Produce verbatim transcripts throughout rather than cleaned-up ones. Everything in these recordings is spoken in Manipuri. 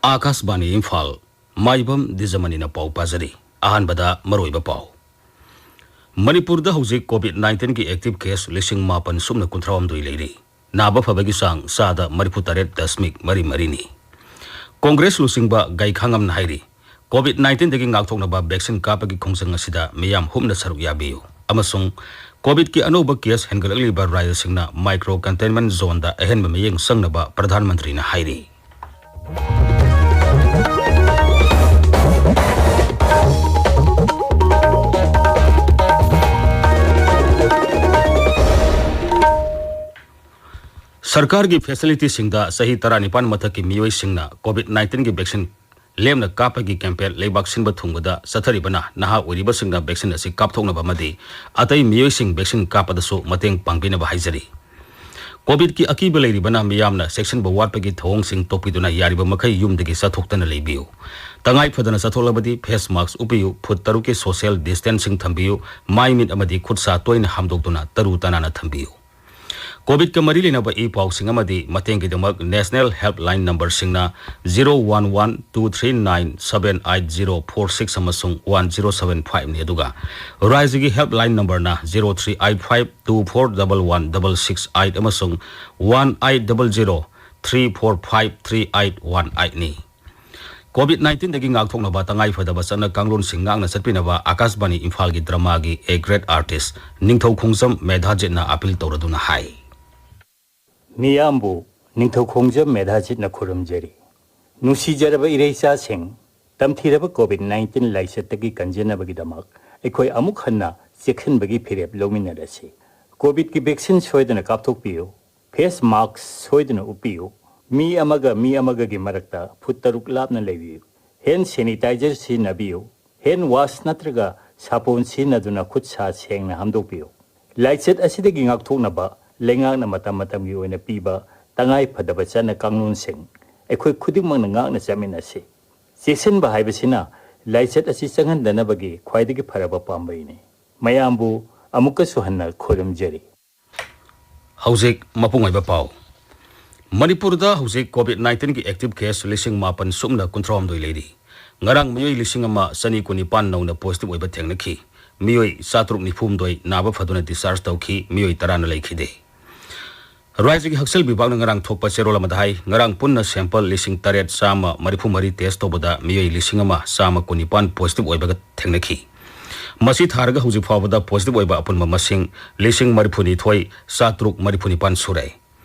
ꯑꯥꯀꯥꯁꯕꯥꯅꯤ ꯏꯝꯐꯥꯜ, ꯃꯥꯏꯕꯝ ꯗꯤꯖꯃꯅꯤꯅ ꯄꯥꯎ ꯄꯥꯖꯔꯤ꯫ ꯑꯍꯥꯟꯕꯗ ꯃꯔꯨꯑꯣꯏꯕ ꯄꯥꯎ꯫ ꯃꯅꯤꯄꯨꯔꯗ ꯍꯧꯖꯤꯛ COVID nineteenꯒꯤ active case ꯂꯤꯁꯤꯡ ꯃꯥꯄꯟ ꯁꯨꯞꯅ ꯀꯨꯟꯊ꯭ꯔꯥꯍꯨꯝꯗꯣꯏ ꯂꯩꯔꯤ꯫ ꯅꯥꯕ ꯐꯕꯒꯤ ꯆꯥꯡ ꯆꯥꯗ ꯃꯔꯤꯐꯨ ꯇꯔꯦꯠ ꯗꯁꯃꯤꯛ ꯃꯔꯤ ꯃꯔꯤꯅꯤ꯫ ꯀꯣꯡꯒ꯭ꯔꯦꯁ ꯂꯨꯆꯤꯡꯕ ꯒꯥꯏꯈꯥꯉꯝꯅ ꯍꯥꯏꯔꯤ, COVID nineteenꯗꯒꯤ ꯉꯥꯛꯊꯣꯛꯅꯕ vaccine ꯀꯥꯞꯄꯒꯤ ꯈꯣꯡꯖꯪ ꯑꯁꯤꯗ ꯃꯤꯌꯥꯝ ꯍꯨꯞꯅ ꯁꯔꯨꯛ ꯌꯥꯕꯤꯌꯨ ꯑꯃꯁꯨꯡ COVIDꯀꯤ ꯑꯅꯧꯕ case ꯍꯦꯟꯒꯠꯂꯛꯂꯤꯕ ꯔꯥꯖ꯭ꯌꯁꯤꯡꯅ micro containment zoneꯗ ꯑꯍꯦꯟꯕ ꯃꯤꯠꯌꯦꯡ ꯆꯪꯅꯕ ꯄ꯭ꯔꯙꯥꯟ ꯃꯟꯇ꯭ꯔꯤꯅ ꯍꯥꯏꯔꯤ꯫ ꯁꯔꯀꯥꯔꯒꯤ facilityꯁꯤꯡꯗ ꯆꯍꯤ ꯇꯔꯥꯅꯤꯄꯥꯟ ꯃꯊꯛꯀꯤ ꯃꯤꯑꯣꯏꯁꯤꯡꯅ COVID nineteenꯒꯤ vaccine ꯂꯦꯝꯅ ꯀꯥꯞꯄꯒꯤ campaign ꯂꯩꯕꯥꯛ ꯁꯤꯟꯕ ꯊꯨꯡꯕꯗ ꯆꯠꯊꯔꯤꯕꯅ ꯅꯍꯥ ꯑꯣꯏꯔꯤꯕꯁꯤꯡꯅ vaccine ꯑꯁꯤ ꯀꯥꯞꯊꯣꯛꯅꯕ ꯑꯃꯗꯤ ꯑꯇꯩ ꯃꯤꯑꯣꯏꯁꯤꯡ vaccine ꯀꯥꯞꯄꯗꯁꯨ ꯃꯇꯦꯡ ꯄꯥꯡꯕꯤꯅꯕ ꯍꯥꯏꯖꯔꯤ꯫ COVIDꯀꯤ ꯑꯀꯤꯕ ꯂꯩꯔꯤꯕꯅ ꯃꯤꯌꯥꯝꯅ ꯆꯦꯛꯁꯤꯟꯕ ꯋꯥꯠꯄꯒꯤ ꯊꯧꯑꯣꯡꯁꯤꯡ ꯇꯣꯛꯄꯤꯗꯨꯅ ꯌꯥꯔꯤꯕ ꯃꯈꯩ ꯌꯨꯝꯗꯒꯤ ꯆꯠꯊꯣꯛꯇꯅ ꯂꯩꯕꯤꯌꯨ꯫ ꯇꯉꯥꯏ ꯐꯗꯅ ꯆꯠꯊꯣꯛꯂꯕꯗꯤ face mask ꯎꯞꯄꯤꯌꯨ, ꯐꯨꯠ ꯇꯔꯨꯛꯀꯤ social distancing ꯊꯝꯕꯤꯌꯨ, ꯃꯥꯏ ꯃꯤꯠ ꯑꯃꯗꯤ ꯈꯨꯠ ꯁꯥ ꯇꯣꯏꯅ ꯍꯥꯝꯗꯣꯛꯇꯨꯅ ꯇꯔꯨ ꯇꯅꯥꯟꯅ ꯊꯝꯕꯤꯌꯨ꯫ COVIDꯀ ꯃꯔꯤ ꯂꯩꯅꯕ ꯏ ꯄꯥꯎꯁꯤꯡ ꯑꯃꯗꯤ ꯃꯇꯦꯡꯒꯤꯗꯃꯛ national helpline numberꯁꯤꯡꯅ zero one one two three nine seven eight zero four six ꯑꯃꯁꯨꯡ one zero seven fiveꯅꯤ, ꯑꯗꯨꯒ ꯔꯥꯖ꯭ꯌꯒꯤ helpline numberꯅ zero three eight five two four double one double six eight ꯑꯃꯁꯨꯡ one eight double zero three four five three eight one eightꯅꯤ꯫ COVID nineteenꯗꯒꯤ ꯉꯥꯛꯊꯣꯛꯅꯕ ꯇꯉꯥꯏ ꯐꯗꯕ ꯆꯠꯅ ꯀꯥꯡꯂꯣꯟꯁꯤꯡ ꯉꯥꯛꯅ ꯆꯠꯄꯤꯅꯕ ꯑꯥꯀꯥꯁꯕꯥꯅꯤ ꯏꯝꯐꯥꯜꯒꯤ dramaꯒꯤ A grade artist ꯅꯤꯡꯊꯧ ꯈꯣꯡꯖꯝ ꯃꯦꯙꯥꯖꯤꯠꯅ appeal ꯇꯧꯔꯗꯨꯅ ꯍꯥꯏ꯫ ꯃꯤꯌꯥꯝꯕꯨ ꯅꯤꯡꯊꯧ ꯈꯣꯡꯖꯝ ꯃꯦꯙꯥꯖꯤꯠꯅ ꯈꯨꯔꯨꯝꯖꯔꯤ꯫ ꯅꯨꯡꯁꯤꯖꯔꯕ ꯏꯔꯩꯆꯥꯁꯤꯡ, ꯇꯝꯊꯤꯔꯕ COVID nineteen ꯂꯥꯏꯆꯠꯇꯒꯤ ꯀꯟꯖꯅꯕꯒꯤꯗꯃꯛ ꯑꯩꯈꯣꯏ ꯑꯃꯨꯛ ꯍꯟꯅ ꯆꯦꯛꯁꯤꯟꯕꯒꯤ ꯐꯤꯔꯦꯞ ꯂꯧꯃꯤꯟꯅꯔꯁꯤ꯫ COVIDꯀꯤ vaccine ꯁꯣꯏꯗꯅ ꯀꯥꯞꯊꯣꯛꯄꯤꯌꯨ꯫ Face mask ꯁꯣꯏꯗꯅ ꯎꯞꯄꯤꯌꯨ꯫ ꯃꯤ ꯑꯃꯒ ꯃꯤ ꯑꯃꯒꯒꯤ ꯃꯔꯛꯇ ꯐꯨꯠ ꯇꯔꯨꯛ ꯂꯥꯞꯅ ꯂꯩꯕꯤꯌꯨ꯫ Hand sanitizer ꯁꯤꯖꯤꯟꯅꯕꯤꯌꯨ꯫ Hand wash ꯅꯠꯇ꯭ꯔꯒ ꯁꯥꯄꯣꯟ ꯁꯤꯖꯤꯟꯅꯗꯨꯅ ꯈꯨꯠ ꯁꯥ ꯁꯦꯡꯅ ꯍꯥꯝꯗꯣꯛꯄꯤꯌꯨ꯫ ꯂꯥꯏꯆꯠ ꯑꯁꯤꯗꯒꯤ ꯉꯥꯛꯊꯣꯛꯅꯕ ꯂꯩꯉꯥꯛꯅ ꯃꯇꯝ ꯃꯇꯝꯒꯤ ꯑꯣꯏꯅ ꯄꯤꯕ ꯇꯉꯥꯏ ꯐꯗꯕ ꯆꯠꯅ ꯀꯥꯡꯂꯣꯟꯁꯤꯡ ꯑꯩꯈꯣꯏ ꯈꯨꯗꯤꯡꯃꯛꯅ ꯉꯥꯛꯅ ꯆꯠꯃꯤꯟꯅꯁꯤ꯫ ꯆꯦꯛꯁꯤꯟꯕ ꯍꯥꯏꯕꯁꯤꯅ ꯂꯥꯏꯆꯠ ꯑꯁꯤ ꯆꯪꯍꯟꯗꯅꯕꯒꯤ ꯈ꯭ꯋꯥꯏꯗꯒꯤ ꯐꯔꯕ ꯄꯥꯝꯕꯩꯅꯤ꯫ ꯃꯌꯥꯝꯕꯨ ꯑꯃꯨꯛꯀꯁꯨ ꯍꯟꯅ ꯈꯨꯔꯨꯝꯖꯔꯤ꯫ ꯍꯧꯖꯤꯛ ꯃꯄꯨꯡ ꯑꯣꯏꯕ ꯄꯥꯎ꯫ ꯃꯅꯤꯄꯨꯔꯗ ꯍꯧꯖꯤꯛ COVID nineteenꯒꯤ active case ꯂꯤꯁꯤꯡ ꯃꯥꯄꯟ ꯁꯨꯞꯅ ꯀꯨꯟꯊ꯭ꯔꯥ ꯍꯨꯝꯗꯣꯏ ꯂꯩꯔꯤ꯫ ꯉꯔꯥꯡ ꯃꯤꯑꯣꯏ ꯂꯤꯁꯤꯡ ꯑꯃ ꯆꯅꯤ ꯀꯨꯟꯅꯤꯄꯥꯟ ꯅꯧꯅ positive ꯑꯣꯏꯕ ꯊꯦꯡꯅꯈꯤ꯫ ꯃꯤꯑꯣꯏ ꯆꯥꯇ꯭ꯔꯨꯛ ꯅꯤꯐꯨ ꯍꯨꯝꯗꯣꯏ ꯅꯥꯕ ꯐꯗꯨꯅ discharge ꯇꯧꯈꯤ, ꯃꯤꯑꯣꯏ ꯇꯔꯥꯅ ꯂꯩꯈꯤꯗꯦ꯫ ꯔꯥꯖ꯭ꯌꯒꯤ ꯍꯛꯁꯦꯜ ꯕꯤꯚꯥꯒꯅ ꯉꯔꯥꯡ ꯊꯣꯛꯄ ꯆꯦꯔꯣꯜ ꯑꯃꯗ ꯍꯥꯏ, ꯉꯔꯥꯡ ꯄꯨꯟꯅ sample ꯂꯤꯁꯤꯡ ꯇꯔꯦꯠ ꯆꯥꯝꯃ ꯃꯔꯤꯐꯨ ꯃꯔꯤ test ꯇꯧꯕꯗ ꯃꯤꯑꯣꯏ ꯂꯤꯁꯤꯡ ꯑꯃ ꯆꯥꯝꯃ ꯀꯨꯟꯅꯤꯄꯥꯟ positive ꯑꯣꯏꯕꯒ ꯊꯦꯡꯅꯈꯤ꯫ ꯃꯁꯤ ꯊꯥꯔꯒ ꯍꯧꯖꯤꯛ ꯐꯥꯎꯕꯗ positive ꯑꯣꯏꯕ ꯑꯄꯨꯟꯕ ꯃꯁꯤꯡ ꯂꯤꯁꯤꯡ ꯃꯔꯤꯐꯨꯅꯤꯊꯣꯏ ꯆꯥꯇ꯭ꯔꯨꯛ ꯃꯔꯤꯐꯨꯅꯤꯄꯥꯟ ꯁꯨꯔꯦ꯫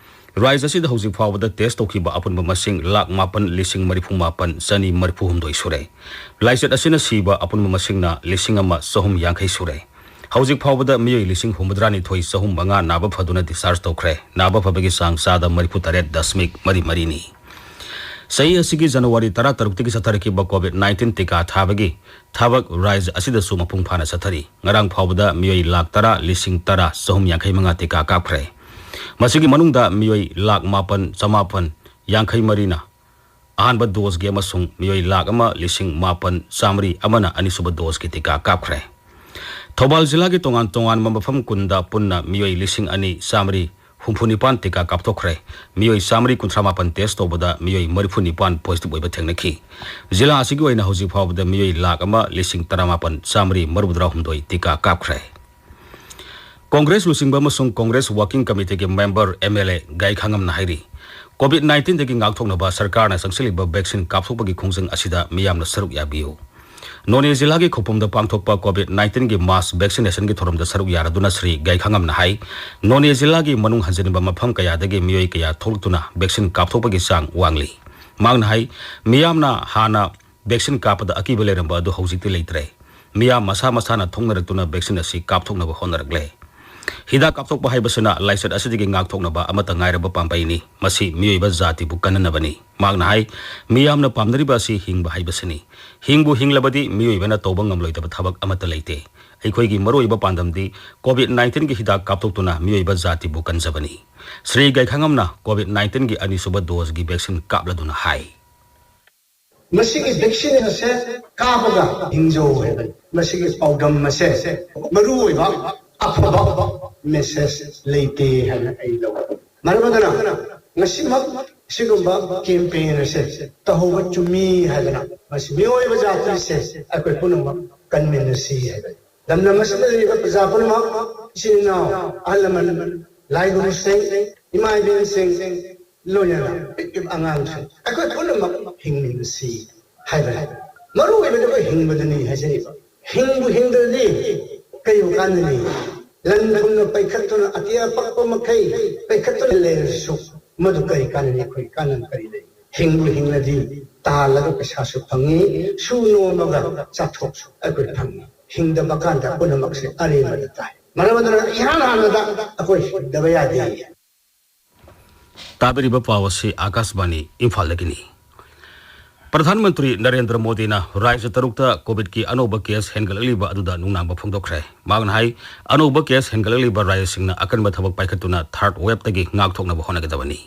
ꯔꯥꯖ꯭ꯌ ꯑꯁꯤꯗ ꯍꯧꯖꯤꯛ ꯐꯥꯎꯕꯗ test ꯇꯧꯈꯤꯕ ꯑꯄꯨꯟꯕ ꯃꯁꯤꯡ ꯂꯥꯈ ꯃꯥꯄꯟ ꯂꯤꯁꯤꯡ ꯃꯔꯤꯐꯨ ꯃꯥꯄꯟ ꯆꯅꯤ ꯃꯔꯤꯐꯨ ꯍꯨꯝꯗꯣꯏ ꯁꯨꯔꯦ꯫ ꯂꯥꯏꯆꯠ ꯑꯁꯤꯅ ꯁꯤꯕ ꯑꯄꯨꯟꯕ ꯃꯁꯤꯡꯅ ꯂꯤꯁꯤꯡ ꯑꯃ ꯆꯍꯨꯝ ꯌꯥꯡꯈꯩ ꯁꯨꯔꯦ꯫ ꯍꯧꯖꯤꯛ ꯐꯥꯎꯕꯗ ꯃꯤꯑꯣꯏ ꯂꯤꯁꯤꯡ ꯍꯨꯝꯐꯨꯇꯔꯥ ꯅꯤꯊꯣꯏ ꯆꯍꯨꯝ ꯃꯉꯥ ꯅꯥꯕ ꯐꯗꯨꯅ discharge ꯇꯧꯈ꯭ꯔꯦ꯫ ꯅꯥꯕ ꯐꯕꯒꯤ ꯆꯥꯡ ꯆꯥꯗ ꯃꯔꯤꯐꯨ ꯇꯔꯦꯠ ꯗꯁꯃꯤꯛ ꯃꯔꯤ ꯃꯔꯤꯅꯤ꯫ ꯆꯍꯤ ꯑꯁꯤꯒꯤ ꯖꯅꯋꯥꯔꯤ ꯇꯔꯥ ꯇꯔꯨꯛꯇꯒꯤ ꯆꯠꯊꯔꯛꯈꯤꯕ COVID nineteen ꯇꯤꯀꯥ ꯊꯥꯕꯒꯤ ꯊꯕꯛ ꯔꯥꯖ꯭ꯌ ꯑꯁꯤꯗꯁꯨ ꯃꯄꯨꯡ ꯐꯥꯅ ꯆꯠꯊꯔꯤ꯫ ꯉꯔꯥꯡ ꯐꯥꯎꯕꯗ ꯃꯤꯑꯣꯏ ꯂꯥꯈ ꯇꯔꯥ ꯂꯤꯁꯤꯡ ꯇꯔꯥ ꯆꯍꯨꯝ ꯌꯥꯡꯈꯩ ꯃꯉꯥ ꯇꯤꯀꯥ ꯀꯥꯞꯈ꯭ꯔꯦ꯫ ꯃꯁꯤꯒꯤ ꯃꯅꯨꯡꯗ ꯃꯤꯑꯣꯏ ꯂꯥꯈ ꯃꯥꯄꯟ ꯆꯃꯥꯄꯟ ꯌꯥꯡꯈꯩ ꯃꯔꯤꯅ ꯑꯍꯥꯟꯕ doseꯀꯤ ꯑꯃꯁꯨꯡ ꯃꯤꯑꯣꯏ ꯂꯥꯈ ꯑꯃ ꯂꯤꯁꯤꯡ ꯃꯥꯄꯟ ꯆꯥꯃꯔꯤ ꯑꯃꯅ ꯑꯅꯤꯁꯨꯕ doseꯀꯤ ꯇꯤꯀꯥ ꯀꯥꯞꯈ꯭ꯔꯦ꯫ ꯊꯧꯕꯥꯜ ꯖꯤꯂꯥꯒꯤ ꯇꯣꯉꯥꯟ ꯇꯣꯉꯥꯟꯕ ꯃꯐꯝ ꯀꯨꯟꯗ ꯄꯨꯟꯅ ꯃꯤꯑꯣꯏ ꯂꯤꯁꯤꯡ ꯑꯅꯤ ꯆꯥꯃꯔꯤ ꯍꯨꯝꯐꯨꯅꯤꯄꯥꯟ ꯇꯤꯀꯥ ꯀꯥꯞꯊꯣꯛꯈ꯭ꯔꯦ꯫ ꯃꯤꯑꯣꯏ ꯆꯥꯃꯔꯤ ꯀꯨꯟꯊ꯭ꯔꯥ ꯃꯥꯄꯟ test ꯇꯧꯕꯗ ꯃꯤꯑꯣꯏ ꯃꯔꯤꯐꯨꯅꯤꯄꯥꯟ positive ꯑꯣꯏꯕ ꯊꯦꯡꯅꯈꯤ꯫ ꯖꯤꯂꯥ ꯑꯁꯤꯒꯤ ꯑꯣꯏꯅ ꯍꯧꯖꯤꯛ ꯐꯥꯎꯕꯗ ꯃꯤꯑꯣꯏ ꯂꯥꯈ ꯑꯃ ꯂꯤꯁꯤꯡ ꯇꯔꯥꯃꯥꯄꯟ ꯆꯥꯃꯔꯤ ꯃꯔꯤꯐꯨꯇꯔꯥ ꯍꯨꯝꯗꯣꯏ ꯇꯤꯀꯥ ꯀꯥꯞꯈ꯭ꯔꯦ꯫ ꯀꯣꯡꯒ꯭ꯔꯦꯁ ꯂꯨꯆꯤꯡꯕ ꯑꯃꯁꯨꯡ ꯀꯣꯡꯒ꯭ꯔꯦꯁ working committeeꯒꯤ member MLA ꯒꯥꯏꯈꯥꯉꯝꯅ ꯍꯥꯏꯔꯤ, COVID nineteenꯗꯒꯤ ꯉꯥꯛꯊꯣꯛꯅꯕ ꯁꯔꯀꯥꯔꯅ ꯆꯪꯁꯤꯜꯂꯤꯕ vaccine ꯀꯥꯞꯊꯣꯛꯄꯒꯤ ꯈꯣꯡꯖꯪ ꯑꯁꯤꯗ ꯃꯤꯌꯥꯝꯅ ꯁꯔꯨꯛ ꯌꯥꯕꯤꯌꯨ꯫ ꯅꯣꯅꯦ ꯖꯤꯂꯥꯒꯤ ꯈꯧꯄꯨꯝꯗ ꯄꯥꯡꯊꯣꯛꯄ COVID nineteenꯒꯤ mass vaccinationꯒꯤ ꯊꯧꯔꯝꯗ ꯁꯔꯨꯛ ꯌꯥꯔꯗꯨꯅ ꯁ꯭ꯔꯤ ꯒꯥꯏꯈꯥꯉꯝꯅ ꯍꯥꯏ, ꯅꯣꯅꯦ ꯖꯤꯂꯥꯒꯤ ꯃꯅꯨꯡ ꯍꯟꯖꯤꯟꯕ ꯃꯐꯝ ꯀꯌꯥꯗꯒꯤ ꯃꯤꯑꯣꯏ ꯀꯌꯥ ꯊꯣꯛꯂꯛꯇꯨꯅ vaccine ꯀꯥꯞꯊꯣꯛꯄꯒꯤ ꯆꯥꯡ ꯋꯥꯡꯂꯤ꯫ ꯃꯍꯥꯛꯅ ꯍꯥꯏ, ꯃꯤꯌꯥꯝꯅ ꯍꯥꯟꯅ vaccine ꯀꯥꯞꯄꯗ ꯑꯀꯤꯕ ꯂꯩꯔꯝꯕ ꯑꯗꯨ ꯍꯧꯖꯤꯛꯇꯤ ꯂꯩꯇ꯭ꯔꯦ꯫ ꯃꯤꯌꯥꯝ ꯃꯁꯥ ꯃꯁꯥꯅ ꯊꯣꯛꯅꯔꯛꯇꯨꯅ vaccine ꯑꯁꯤ ꯀꯥꯞꯊꯣꯛꯅꯕ ꯍꯣꯠꯅꯔꯛꯂꯦ꯫ ꯍꯤꯗꯥꯛ ꯀꯥꯞꯊꯣꯛꯄ ꯍꯥꯏꯕꯁꯤꯅ ꯂꯥꯏꯆꯠ ꯑꯁꯤꯗꯒꯤ ꯉꯥꯛꯊꯣꯛꯅꯕ ꯑꯃꯠꯇ ꯉꯥꯏꯔꯕ ꯄꯥꯝꯕꯩꯅꯤ꯫ ꯃꯁꯤ ꯃꯤꯑꯣꯏꯕ ꯖꯥꯇꯤꯕꯨ ꯀꯟꯅꯅꯕꯅꯤ꯫ ꯃꯍꯥꯛꯅ ꯍꯥꯏ, ꯃꯤꯌꯥꯝꯅ ꯄꯥꯝꯅꯔꯤꯕ ꯑꯁꯤ ꯍꯤꯡꯕ ꯍꯥꯏꯕꯁꯤꯅꯤ꯫ ꯍꯤꯡꯕꯨ ꯍꯤꯡꯂꯕꯗꯤ ꯃꯤꯑꯣꯏꯕꯅ ꯇꯧꯕ ꯉꯝꯂꯣꯏꯗꯕ ꯊꯕꯛ ꯑꯃꯠꯇ ꯂꯩꯇꯦ꯫ ꯑꯩꯈꯣꯏꯒꯤ ꯃꯔꯨꯑꯣꯏꯕ ꯄꯥꯟꯗꯝꯗꯤ COVID nineteenꯒꯤ ꯍꯤꯗꯥꯛ ꯀꯥꯞꯊꯣꯛꯇꯨꯅ ꯃꯤꯑꯣꯏꯕ ꯖꯥꯇꯤꯕꯨ ꯀꯟꯖꯕꯅꯤ꯫ ꯁ꯭ꯔꯤ ꯒꯥꯏꯈꯥꯉꯝꯅ COVID nineteenꯒꯤ ꯑꯅꯤꯁꯨꯕ doseꯀꯤ vaccine ꯀꯥꯞꯂꯗꯨꯅ ꯍꯥꯏ꯫ ꯃꯁꯤꯒꯤ vaccine ꯑꯁꯦ ꯀꯥꯞꯄꯒ ꯍꯤꯡꯖꯧ ꯍꯥꯏꯕꯅꯤ꯫ ꯃꯁꯤꯒꯤ ꯄꯥꯎꯗꯝ ꯑꯁꯦ ꯃꯔꯨ ꯑꯣꯏꯕ ꯑꯐꯕ message ꯂꯩꯇꯦ ꯍꯥꯏꯅ ꯑꯩ ꯂꯧꯏ꯫ ꯃꯔꯝ ꯑꯗꯨꯅ ꯉꯁꯤꯃꯛ ꯁꯤꯒꯨꯝꯕ ꯀꯦꯝꯄꯦꯟ ꯑꯁꯦ ꯇꯧꯍꯧꯕ ꯆꯨꯝꯃꯤ ꯍꯥꯏꯗꯅ ꯃꯁꯤ ꯃꯤꯑꯣꯏꯕ ꯖꯥꯇꯤꯁꯦ ꯑꯩꯈꯣꯏ ꯄꯨꯝꯅꯃꯛ ꯀꯟꯃꯤꯟꯅꯁꯤ ꯍꯥꯏꯕꯅꯤ꯫ ꯂꯝꯗꯝ ꯑꯁꯤꯗ ꯂꯩꯔꯤꯕ ꯄ꯭ꯔꯖꯥ ꯄꯨꯝꯅꯃꯛ, ꯏꯆꯤꯟ ꯏꯅꯥꯎ, ꯑꯍꯜ ꯂꯃꯟ, ꯂꯥꯏ ꯒꯨꯔꯨꯁꯤꯡ, ꯏꯃꯥ ꯏꯕꯦꯟꯁꯤꯡ, ꯂꯣꯏꯅꯅ ꯄꯤꯛꯂꯤꯕ ꯑꯉꯥꯡꯁꯤꯡ, ꯑꯩꯈꯣꯏ ꯄꯨꯝꯅꯃꯛ ꯍꯤꯡꯃꯤꯟꯅꯁꯤ ꯍꯥꯏꯕꯅꯤ꯫ ꯃꯔꯨ ꯑꯣꯏꯕꯗꯤ ꯑꯩꯈꯣꯏ ꯍꯤꯡꯕꯗꯨꯅꯤ ꯍꯥꯏꯖꯔꯤꯕ꯫ ꯍꯤꯡꯕꯨ ꯍꯤꯡꯗ꯭ꯔꯗꯤ ꯀꯩꯕꯨ ꯀꯥꯟꯅꯅꯤ? ꯂꯟ ꯊꯨꯝꯅ ꯄꯩꯈꯠꯇꯨꯅ, ꯑꯇꯤꯌꯥ ꯄꯛꯄ ꯃꯈꯩ ꯄꯩꯈꯠꯇꯨꯅ ꯂꯩꯔꯁꯨ ꯃꯗꯨ ꯀꯔꯤ ꯀꯥꯟꯅꯅꯤ? ꯑꯩꯈꯣꯏ ꯀꯥꯟꯅꯕ ꯀꯔꯤ ꯂꯩ? ꯍꯤꯡꯕꯨ ꯍꯤꯡꯂꯗꯤ ꯇꯥꯜꯂꯒ ꯄꯩꯁꯥꯁꯨ ꯐꯪꯉꯤ, ꯁꯨ ꯅꯣꯝꯃꯒ ꯆꯥꯊꯣꯛꯁꯨ ꯑꯩꯈꯣꯏ ꯐꯪꯉꯤ꯫ ꯍꯤꯡꯗꯕ ꯀꯥꯟꯗ ꯄꯨꯝꯅꯃꯛꯁꯦ ꯑꯔꯦꯝꯕꯗ ꯇꯥꯏ꯫ ꯃꯔꯝ ꯑꯗꯨꯅ ꯏꯍꯥꯟ ꯍꯥꯟꯕꯗ ꯑꯩꯈꯣꯏ ꯍꯤꯡꯗꯕ ꯌꯥꯗꯦ꯫ ꯇꯥꯕꯤꯔꯤꯕ ꯄꯥꯎ ꯑꯁꯤ ꯑꯥꯀꯥꯁꯕꯥꯅꯤ ꯏꯝꯐꯥꯜꯗꯒꯤꯅꯤ꯫ ꯄ꯭ꯔꯙꯥꯟ ꯃꯟꯇ꯭ꯔꯤ ꯅꯔꯦꯟꯗ꯭ꯔ ꯃꯣꯗꯤꯅ ꯔꯥꯖ꯭ꯌ ꯇꯔꯨꯛꯇ ꯀꯣꯚꯤꯗꯀꯤ ꯑꯅꯧꯕ ꯀꯦꯁ ꯍꯦꯟꯒꯠꯂꯛꯂꯤꯕ ꯑꯗꯨꯗ ꯅꯨꯡꯅꯥꯡꯕ ꯐꯣꯡꯗꯣꯛꯈ꯭ꯔꯦ꯫ ꯃꯍꯥꯛꯅ ꯍꯥꯏ, ꯑꯅꯧꯕ ꯀꯦꯁ ꯍꯦꯟꯒꯠꯂꯛꯂꯤꯕ ꯔꯥꯖ꯭ꯌꯁꯤꯡꯅ ꯑꯀꯟꯕ ꯊꯕꯛ ꯄꯥꯏꯈꯠꯇꯨꯅ ꯊꯥꯔꯗ ꯋꯦꯕꯇꯒꯤ ꯉꯥꯛꯊꯣꯛꯅꯕ ꯍꯣꯠꯅꯒꯗꯕꯅꯤ꯫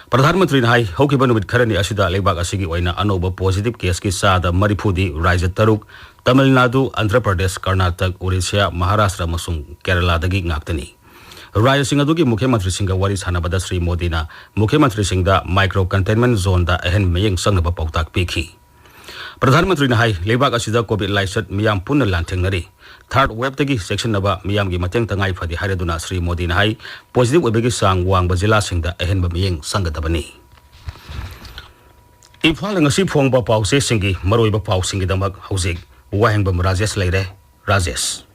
ꯄ꯭ꯔꯙꯥꯟ ꯃꯟꯇ꯭ꯔꯤꯅ ꯍꯥꯏ, ꯍꯧꯈꯤꯕ ꯅꯨꯃꯤꯠ ꯈꯔꯅꯤ ꯑꯁꯤꯗ ꯂꯩꯕꯥꯛ ꯑꯁꯤꯒꯤ ꯑꯣꯏꯅ ꯑꯅꯧꯕ ꯄꯣꯖꯤꯇꯤꯚ ꯀꯦꯁꯀꯤ ꯆꯥꯗ ꯃꯔꯤꯐꯨꯗꯤ ꯔꯥꯖ꯭ꯌ ꯇꯔꯨꯛ, ꯇꯥꯃꯤꯜ ꯅꯥꯗꯨ, ꯑꯟꯙ꯭ꯔ ꯄ꯭ꯔꯗꯦꯁ, ꯀꯔꯅꯥꯇꯛ, ꯑꯣꯔꯤꯁꯥ, ꯃꯍꯥꯔꯥꯁꯇ꯭ꯔ ꯑꯃꯁꯨꯡ ꯀꯦꯔꯂꯥꯗꯒꯤ ꯉꯥꯛꯇꯅꯤ꯫ ꯔꯥꯖ꯭ꯌꯁꯤꯡ ꯑꯗꯨꯒꯤ ꯃꯨꯈ꯭ꯌ ꯃꯟꯇ꯭ꯔꯤꯁꯤꯡꯒ ꯋꯥꯔꯤ ꯁꯥꯟꯅꯕꯗ ꯁ꯭ꯔꯤ ꯃꯣꯗꯤꯅ ꯃꯨꯈ꯭ꯌ ꯃꯟꯇ꯭ꯔꯤꯁꯤꯡꯗ ꯃꯥꯏꯀ꯭ꯔꯣ ꯀꯟꯇꯦꯟꯃꯦꯟꯠ ꯖꯣꯟꯗ ꯑꯍꯦꯟꯕ ꯃꯤꯠꯌꯦꯡ ꯆꯪꯅꯕ ꯄꯥꯎꯇꯥꯛ ꯄꯤꯈꯤ꯫ ꯄ꯭ꯔꯙꯥꯟ ꯃꯟꯇ꯭ꯔꯤꯅ ꯍꯥꯏ, ꯂꯩꯕꯥꯛ ꯑꯁꯤꯗ ꯀꯣꯚꯤꯗ ꯂꯥꯏꯆꯠ ꯃꯤꯌꯥꯝ ꯄꯨꯟꯅ ꯂꯥꯟꯊꯦꯡꯅꯔꯤ꯫ ꯊꯥꯔꯗ ꯋꯦꯕꯇꯒꯤ ꯆꯦꯛꯁꯤꯟꯅꯕ ꯃꯤꯌꯥꯝꯒꯤ ꯃꯇꯦꯡ ꯇꯉꯥꯏ ꯐꯗꯦ ꯍꯥꯏꯔꯗꯨꯅ ꯁ꯭ꯔꯤ ꯃꯣꯗꯤꯅ ꯍꯥꯏ, ꯄꯣꯖꯤꯇꯤꯚ ꯑꯣꯏꯕꯒꯤ ꯆꯥꯡ ꯋꯥꯡꯕ ꯖꯤꯂꯥꯁꯤꯡꯗ ꯑꯍꯦꯟꯕ ꯃꯤꯠꯌꯦꯡ ꯆꯪꯒꯗꯕꯅꯤ꯫ ꯏꯝꯐꯥꯜꯗ ꯉꯁꯤ ꯐꯣꯡꯕ ꯄꯥꯎꯆꯦꯁꯤꯡꯒꯤ ꯃꯔꯨꯑꯣꯏꯕ ꯄꯥꯎꯁꯤꯡꯒꯤꯗꯃꯛ ꯍꯧꯖꯤꯛ ꯋꯥꯍꯦꯡꯕꯝ ꯔꯥꯖꯦꯁ ꯂꯩꯔꯦ꯫ ꯔꯥꯖꯦꯁ꯫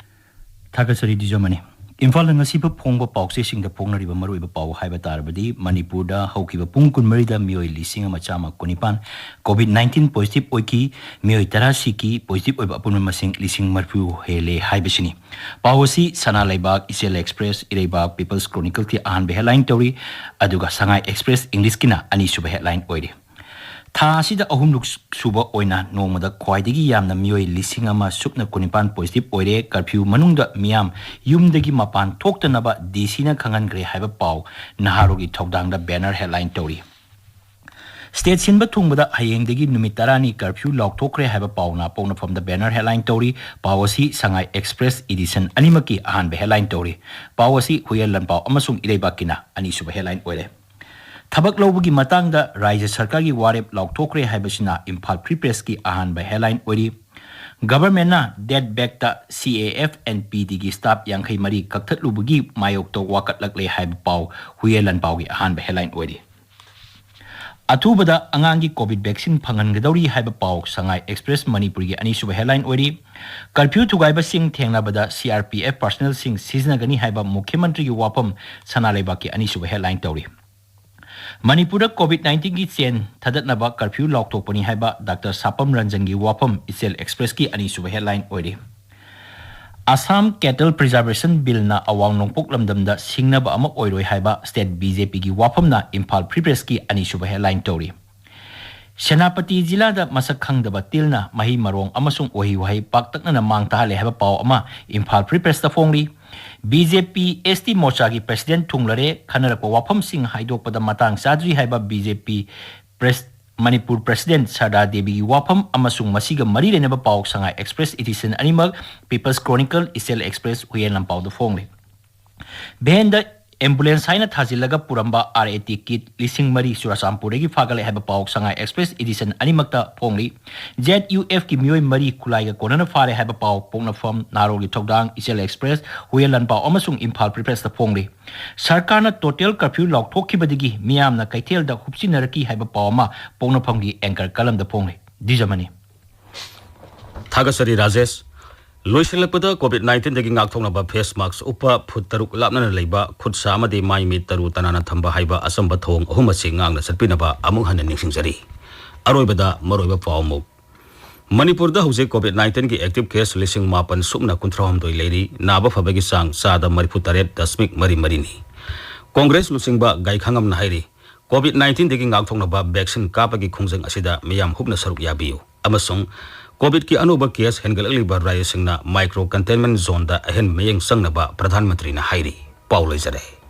ꯊꯥꯒꯠꯆꯔꯤ ꯗꯤꯖꯃꯅꯤ꯫ ꯏꯝꯐꯥꯜꯗ ꯉꯁꯤ ꯐꯣꯡꯕ ꯄꯥꯎꯆꯦꯁꯤꯡꯗ ꯐꯣꯡꯅꯔꯤꯕ ꯃꯔꯨꯑꯣꯏꯕ ꯄꯥꯎ ꯍꯥꯏꯕ ꯇꯥꯔꯕꯗꯤ, ꯃꯅꯤꯄꯨꯔꯗ ꯍꯧꯈꯤꯕ ꯄꯨꯡ ꯀꯨꯟꯃꯔꯤꯗ ꯃꯤꯑꯣꯏ ꯂꯤꯁꯤꯡ ꯑꯃ ꯆꯥꯝꯃ ꯀꯨꯟꯅꯤꯄꯥꯟ ꯀꯣꯚꯤꯗ ꯅꯥꯏꯟꯇꯤꯟ ꯄꯣꯖꯤꯇꯤꯚ ꯑꯣꯏꯈꯤ, ꯃꯤꯑꯣꯏ ꯇꯔꯥ ꯁꯤꯈꯤ, ꯄꯣꯖꯤꯇꯤꯚ ꯑꯣꯏꯕ ꯑꯄꯨꯟꯕ ꯃꯁꯤꯡ ꯂꯤꯁꯤꯡ ꯃꯔꯤꯐꯨ ꯍꯦꯜꯂꯦ ꯍꯥꯏꯕꯁꯤꯅꯤ꯫ ꯄꯥꯎ ꯑꯁꯤ ꯁꯅꯥ ꯂꯩꯕꯥꯛ, ꯏꯆꯦꯜ ꯑꯦꯛꯁꯄ꯭ꯔꯦꯁ, ꯏꯔꯩꯕꯥꯛ, ꯄꯤꯄꯜꯁ ꯀ꯭ꯔꯣꯅꯤꯀꯜꯒꯤ ꯑꯍꯥꯟꯕ ꯍꯦꯗꯂꯥꯏꯟ ꯇꯧꯔꯤ, ꯑꯗꯨꯒ ꯁꯉꯥꯏ ꯑꯦꯛꯁꯄ꯭ꯔꯦꯁ ꯏꯪꯂꯤꯁꯀꯤꯅ ꯑꯅꯤꯁꯨꯕ ꯍꯦꯗꯂꯥꯏꯟ ꯑꯣꯏꯔꯤ꯫ ꯊꯥ ꯑꯁꯤꯗ ꯑꯍꯨꯝꯂꯛ ꯁꯨꯕ ꯑꯣꯏꯅ ꯅꯣꯡꯃꯗ ꯈ꯭ꯋꯥꯏꯗꯒꯤ ꯌꯥꯝꯅ ꯃꯤꯑꯣꯏ ꯂꯤꯁꯤꯡ ꯑꯃ ꯁꯨꯞꯅ ꯀꯨꯟꯅꯤꯄꯥꯟ ꯄꯣꯖꯤꯇꯤꯚ ꯑꯣꯏꯔꯦ꯫ ꯀꯔꯐ꯭ꯌꯨ ꯃꯅꯨꯡꯗ ꯃꯤꯌꯥꯝ ꯌꯨꯝꯗꯒꯤ ꯃꯄꯥꯟ ꯊꯣꯛꯇꯅꯕ ꯗꯤ ꯁꯤꯅ ꯈꯪꯍꯟꯈ꯭ꯔꯦ ꯍꯥꯏꯕ ꯄꯥꯎ ꯅꯍꯥꯔꯣꯜꯒꯤ ꯊꯧꯗꯥꯡꯗ ꯕꯦꯅꯔ ꯍꯦꯗꯂꯥꯏꯟ ꯇꯧꯔꯤ꯫ ꯁ꯭ꯇꯦꯠ ꯁꯤꯟꯕ ꯊꯨꯡꯕꯗ ꯍꯌꯦꯡꯗꯒꯤ ꯅꯨꯃꯤꯠ ꯇꯔꯥꯅꯤ ꯀꯔꯐ꯭ꯌꯨ ꯂꯥꯎꯊꯣꯛꯈ꯭ꯔꯦ ꯍꯥꯏꯕ ꯄꯥꯎꯅ ꯄꯣꯛꯅꯐꯝꯗ ꯕꯦꯅꯔ ꯍꯦꯗꯂꯥꯏꯟ ꯇꯧꯔꯤ꯫ ꯄꯥꯎ ꯑꯁꯤ ꯁꯉꯥꯏ ꯑꯦꯛꯁꯄ꯭ꯔꯦꯁ ꯏꯗꯤꯁꯟ ꯑꯅꯤꯃꯛꯀꯤ ꯑꯍꯥꯟꯕ ꯍꯦꯗꯂꯥꯏꯟ ꯇꯧꯔꯤ꯫ ꯄꯥꯎ ꯑꯁꯤ ꯍꯨꯏꯌꯦꯟ ꯂꯟꯄꯥꯎ ꯑꯃꯁꯨꯡ ꯏꯔꯩꯕꯥꯛꯀꯤꯅ ꯑꯅꯤꯁꯨꯕ ꯍꯦꯗꯂꯥꯏꯟ ꯑꯣꯏꯔꯦ꯫ ꯊꯕꯛ ꯂꯧꯕꯒꯤ ꯃꯇꯥꯡꯗ ꯔꯥꯖ꯭ꯌ ꯁꯔꯀꯥꯔꯒꯤ ꯋꯥꯔꯦꯞ ꯂꯥꯎꯊꯣꯛꯈ꯭ꯔꯦ ꯍꯥꯏꯕꯁꯤꯅ ꯏꯝꯐꯥꯜ ꯐ꯭ꯔꯤ ꯄ꯭ꯔꯦꯁꯀꯤ ꯑꯍꯥꯟꯕ ꯍꯦꯗꯂꯥꯏꯟ ꯑꯣꯏꯔꯤ꯫ ꯒꯚꯔꯟꯃꯦꯟꯠꯅ ꯗꯦꯠ ꯕꯦꯛꯇ ꯁꯤ A F N P ꯗꯤꯒꯤ staff ꯌꯥꯡꯈꯩ ꯃꯔꯤ ꯀꯛꯊꯠꯂꯨꯕꯒꯤ ꯃꯥꯌꯣꯛꯇ ꯋꯥꯀꯠꯂꯛꯂꯦ ꯍꯥꯏꯕ ꯄꯥꯎ ꯍꯨꯏꯌꯦꯟ ꯂꯥꯟꯄꯥꯎꯒꯤ ꯑꯍꯥꯟꯕ ꯍꯦꯗꯂꯥꯏꯟ ꯑꯣꯏꯔꯤ꯫ ꯑꯊꯨꯕꯗ ꯑꯉꯥꯡꯒꯤ ꯀꯣꯚꯤꯗ ꯚꯦꯛꯁꯤꯟ ꯐꯪꯍꯟꯒꯗꯧꯔꯤ ꯍꯥꯏꯕ ꯄꯥꯎ ꯁꯉꯥꯏ ꯑꯦꯛꯁꯄ꯭ꯔꯦꯁ ꯃꯅꯤꯄꯨꯔꯒꯤ ꯑꯅꯤꯁꯨꯕ ꯍꯦꯗꯂꯥꯏꯟ ꯑꯣꯏꯔꯤ꯫ ꯀꯔꯐ꯭ꯌꯨ ꯊꯨꯒꯥꯏꯕꯁꯤꯡ ꯊꯦꯡꯅꯕꯗ ꯁꯤ ꯑꯥꯔ ꯄꯤ ꯑꯦꯐ ꯄꯥꯔꯁꯅꯦꯜꯁꯤꯡ ꯁꯤꯖꯤꯟꯅꯒꯅꯤ ꯍꯥꯏꯕ ꯃꯨꯈ꯭ꯌ ꯃꯟꯇ꯭ꯔꯤꯒꯤ ꯋꯥꯐꯝ ꯁꯅꯥ ꯂꯩꯕꯥꯛꯀꯤ ꯑꯅꯤꯁꯨꯕ ꯍꯦꯗꯂꯥꯏꯟ ꯇꯧꯔꯤ꯫ ꯃꯅꯤꯄꯨꯔꯗ ꯀꯣꯚꯤꯗ ꯅꯥꯏꯟꯇꯤꯟꯒꯤ ꯆꯦꯟ ꯊꯗꯠꯅꯕ ꯀꯔꯐ꯭ꯌꯨ ꯂꯥꯎꯊꯣꯛꯄꯅꯤ ꯍꯥꯏꯕ ꯗꯥꯛꯇꯔ ꯁꯥꯄꯝ ꯔꯟꯖꯟꯒꯤ ꯋꯥꯐꯝ ꯏꯆꯦꯜ ꯑꯦꯛꯁꯄ꯭ꯔꯦꯁꯀꯤ ꯑꯅꯤꯁꯨꯕ ꯍꯦꯗꯂꯥꯏꯟ ꯑꯣꯏꯔꯤ꯫ ꯑꯁꯥꯝ ꯀꯦꯇꯜ ꯄ꯭ꯔꯤꯖꯥꯔꯕꯦꯁꯟ ꯕꯤꯜꯅ ꯑꯋꯥꯡ ꯅꯣꯡꯄꯣꯛ ꯂꯝꯗꯝꯗ ꯁꯤꯡꯅꯕ ꯑꯃ ꯑꯣꯏꯔꯣꯏ ꯍꯥꯏꯕ ꯁ꯭ꯇꯦꯠ ꯕꯤ ꯖꯦ ꯄꯤꯒꯤ ꯋꯥꯐꯝꯅ ꯏꯝꯐꯥꯜ ꯐ꯭ꯔꯤ ꯄ꯭ꯔꯦꯁꯀꯤ ꯑꯅꯤꯁꯨꯕ ꯍꯦꯗꯂꯥꯏꯟ ꯇꯧꯔꯤ꯫ ꯁꯦꯅꯥꯄꯇꯤ ꯖꯤꯂꯥꯗ ꯃꯁꯛ ꯈꯪꯗꯕ ꯇꯤꯜꯅ ꯃꯍꯩ ꯃꯔꯣꯡ ꯑꯃꯁꯨꯡ ꯎꯍꯩ ꯋꯥꯍꯩ ꯄꯥꯛꯇꯛꯅꯅ ꯃꯥꯡ ꯇꯥꯍꯜꯂꯦ ꯍꯥꯏꯕ ꯄꯥꯎ ꯑꯃ ꯏꯝꯐꯥꯜ ꯐ꯭ꯔꯤ ꯄ꯭ꯔꯦꯁꯇ ꯐꯣꯡꯂꯤ꯫ B J P S T ꯃꯣꯔꯆꯥꯒꯤ ꯄ꯭ꯔꯦꯁꯤꯗꯦꯟꯠ ꯊꯨꯡꯂꯔꯦ, ꯈꯟꯅꯔꯛꯄ ꯋꯥꯐꯝꯁꯤꯡ ꯍꯥꯏꯗꯣꯛꯄꯗ ꯃꯇꯥꯡ ꯆꯥꯗ꯭ꯔꯤ ꯍꯥꯏꯕ B J P pres-, Manipur president Sarda ꯗꯦꯕꯤꯒꯤ ꯋꯥꯐꯝ ꯑꯃꯁꯨꯡ ꯃꯁꯤꯒ ꯃꯔꯤ ꯂꯩꯅꯕ ꯄꯥꯎ ꯁꯉꯥꯏ ꯑꯦꯛꯁꯄ꯭ꯔꯦꯁ ꯏꯗꯤꯁꯟ ꯑꯅꯤꯃꯛ, ꯄꯤꯄꯜꯁ ꯀ꯭ꯔꯣꯅꯤꯀꯜ, ꯏꯆꯦꯜ ꯑꯦꯛꯁꯄ꯭ꯔꯦꯁ ꯍꯨꯏꯌꯦꯟ ꯂꯥꯟꯄꯥꯎꯗ ꯐꯣꯡꯂꯤ꯫ ꯚꯦꯟꯗ ꯑꯦꯝꯕꯨꯂꯦꯟꯁ ꯍꯥꯏꯅ ꯊꯥꯖꯤꯜꯂꯒ ꯄꯨꯔꯝꯕ ꯑꯥꯔ ꯑꯦ ꯇꯤ ꯀꯤꯠ ꯂꯤꯁꯤꯡ ꯃꯔꯤ ꯆꯨꯔꯥꯆꯥꯟꯄꯨꯔꯗꯒꯤ ꯐꯥꯒꯠꯂꯦ ꯍꯥꯏꯕ ꯄꯥꯎ ꯁꯉꯥꯏ ꯑꯦꯛꯁꯄ꯭ꯔꯦꯁ ꯏꯗꯤꯁꯟ ꯑꯅꯤꯃꯛꯇ ꯐꯣꯡꯂꯤ꯫ ꯖꯦꯗ ꯌꯨ ꯑꯦꯐꯀꯤ ꯃꯤꯑꯣꯏ ꯃꯔꯤ ꯈꯨꯠꯂꯥꯏꯒ ꯀꯣꯟꯅꯅ ꯐꯥꯔꯦ ꯍꯥꯏꯕ ꯄꯥꯎ ꯄꯣꯛꯅꯐꯝ, ꯅꯥꯔꯣꯜꯒꯤ ꯊꯧꯗꯥꯡ, ꯏꯆꯦꯜ ꯑꯦꯛꯁꯄ꯭ꯔꯦꯁ, ꯍꯨꯏꯌꯦꯟ ꯂꯥꯟꯄꯥꯎ ꯑꯃꯁꯨꯡ ꯏꯝꯐꯥꯜ ꯐ꯭ꯔꯤ ꯄ꯭ꯔꯦꯁꯇ ꯐꯣꯡꯂꯤ꯫ ꯁꯔꯀꯥꯔꯅ ꯇꯣꯇꯦꯜ ꯀꯔꯐ꯭ꯌꯨ ꯂꯥꯎꯊꯣꯛꯈꯤꯕꯗꯒꯤ ꯃꯤꯌꯥꯝꯅ ꯀꯩꯊꯦꯜꯗ ꯍꯨꯞꯆꯤꯟꯅꯔꯛꯈꯤ ꯍꯥꯏꯕ ꯄꯥꯎ ꯑꯃ ꯄꯣꯛꯅꯐꯝꯒꯤ ꯑꯦꯡꯀꯔ ꯀꯂꯝꯗ ꯐꯣꯡꯂꯤ꯫ ꯗꯤꯖꯃꯅꯤ꯫ ꯊꯥꯒꯠꯆꯔꯤ ꯔꯥꯖꯦꯁ꯫ ꯂꯣꯏꯁꯤꯜꯂꯛꯄꯗ ꯀꯣꯚꯤꯗ ꯅꯥꯏꯟꯇꯤꯟꯗꯒꯤ ꯉꯥꯛꯊꯣꯛꯅꯕ ꯐꯦꯁ ꯃꯥꯛꯁ ꯎꯞꯄ, ꯐꯨꯠ ꯇꯔꯨꯛ ꯂꯥꯞꯅꯅ ꯂꯩꯕ, ꯈꯨꯠ ꯁꯥ ꯑꯃꯗꯤ ꯃꯥꯏ ꯃꯤꯠ ꯇꯔꯨ ꯇꯅꯥꯟꯅ ꯊꯝꯕ ꯍꯥꯏꯕ ꯑꯆꯝꯕ ꯊꯧꯑꯣꯡ ꯑꯍꯨꯝ ꯑꯁꯤ ꯉꯥꯛꯅ ꯆꯠꯄꯤꯅꯕ ꯑꯃꯨꯛ ꯍꯟꯅ ꯅꯤꯡꯁꯤꯡꯖꯔꯤ꯫ ꯑꯔꯣꯏꯕꯗ ꯃꯔꯨꯑꯣꯏꯕ ꯄꯥꯎ ꯑꯃꯨꯛ꯫ ꯃꯅꯤꯄꯨꯔꯗ ꯍꯧꯖꯤꯛ ꯀꯣꯚꯤꯗ ꯅꯥꯏꯟꯇꯤꯟꯒꯤ ꯑꯦꯛꯇꯤꯚ ꯀꯦꯁ ꯂꯤꯁꯤꯡ ꯃꯥꯄꯟ ꯁꯨꯞꯅ ꯀꯨꯟꯊ꯭ꯔꯥ ꯍꯨꯝꯗꯣꯏ ꯂꯩꯔꯤ, ꯅꯥꯕ ꯐꯕꯒꯤ ꯆꯥꯡ ꯆꯥꯗ ꯃꯔꯤꯐꯨ ꯇꯔꯦꯠ ꯗꯁꯃꯤꯛ ꯃꯔꯤ ꯃꯔꯤꯅꯤ꯫ ꯀꯣꯡꯒ꯭ꯔꯦꯁ ꯂꯨꯆꯤꯡꯕ ꯒꯥꯏꯈꯥꯉꯝꯅ ꯍꯥꯏꯔꯤ, ꯀꯣꯚꯤꯗ ꯅꯥꯏꯟꯇꯤꯟꯗꯒꯤ ꯉꯥꯛꯊꯣꯛꯅꯕ ꯚꯦꯛꯁꯤꯟ ꯀꯥꯞꯄꯒꯤ ꯈꯣꯡꯖꯪ ꯑꯁꯤꯗ ꯃꯤꯌꯥꯝ ꯍꯨꯞꯅ ꯁꯔꯨꯛ ꯌꯥꯕꯤꯌꯨ ꯑꯃꯁꯨꯡ ꯀꯣꯚꯤꯗꯀꯤ ꯑꯅꯧꯕ ꯀꯦꯁ ꯍꯦꯟꯒꯠꯂꯛꯂꯤꯕ ꯔꯥꯖ꯭ꯌꯁꯤꯡꯅ ꯃꯥꯏꯀ꯭ꯔꯣ ꯀꯟꯇꯦꯟꯃꯦꯟꯠ ꯖꯣꯟꯗ ꯑꯍꯦꯟꯕ ꯃꯤꯠꯌꯦꯡ ꯆꯪꯅꯕ ꯄ꯭ꯔꯙꯥꯟ ꯃꯟꯇ꯭ꯔꯤꯅ ꯍꯥꯏꯔꯤ꯫ ꯄꯥꯎ ꯂꯣꯏꯖꯔꯦ꯫